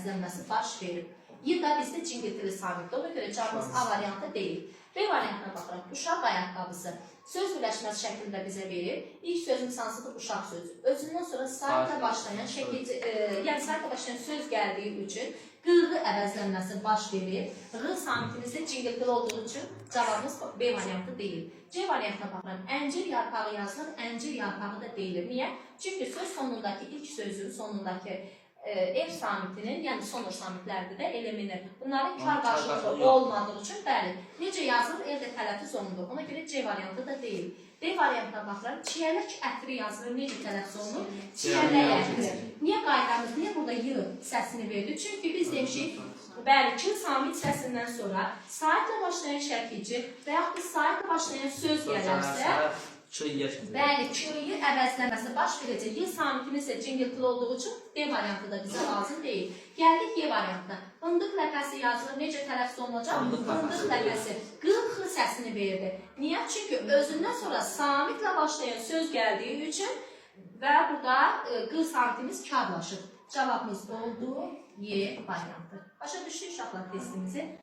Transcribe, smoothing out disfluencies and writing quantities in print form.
əvəzlənməsi baş verib. Y da bizdə cingiltili samitdir. Ona görə cavabımız A variantı deyil. B variantına baxıram. Uşaq ayaqqabısı. Söz birləşməsi şəklində bizə verir. İlk sözümüz hansıdır? Uşaq sözü. Özündən sonra saitlə başlayan şəkilci, yəni saitlə başlayan söz gəldiyi üçün qığı əvəzlənməsi baş verir. Ğ samitimiz də cingiltili olduğu üçün cavabımız B variantı deyil. C variantına baxıram. Əncir yarpağı yazılır, əncir yarpağı da deyilir. Niyə? Çünki söz sonundakı ilk sözün sonundakı ev samitinin, yəni sonur samitlərdə də elemini. Bunların kar Onun kar qarşılığı qarşılığı yox. olmadığı üçün bəli. Necə yazılır, evdə tələffüz olunur. Ona görə C variantı da deyil. D variantına baxıram. Çiyələk ətri yazılır, necə tələffüz olunur? Çiyələk ətri. Niyə qaydamız, niyə burada y səsini verdi? Çünki biz demişik, bəli, Ç samit səsindən sonra saitlə başlayan şəkilci və yaxud da saitlə başlayan söz gələrsə, Ç yer. bəli, Q-yı əvəzləməsi baş verəcək. Y samitimiz də cingiltili olduğu üçün D variantı da bizə lazım deyil. Gəldik Y variantına. Fındıq ləpəsi yazılır. Necə tələffüz olunacaq? Fındıq ləpəsi. Fındıq ləpəsi. Q, X səsini verdi. Niyə? Çünki özündən sonra samitlə başlayan söz gəldiyi üçün və burada Q samitimiz karlaşır. Cavabımız oldu Y variantı. Başa düşdük uşaqlar testimizi?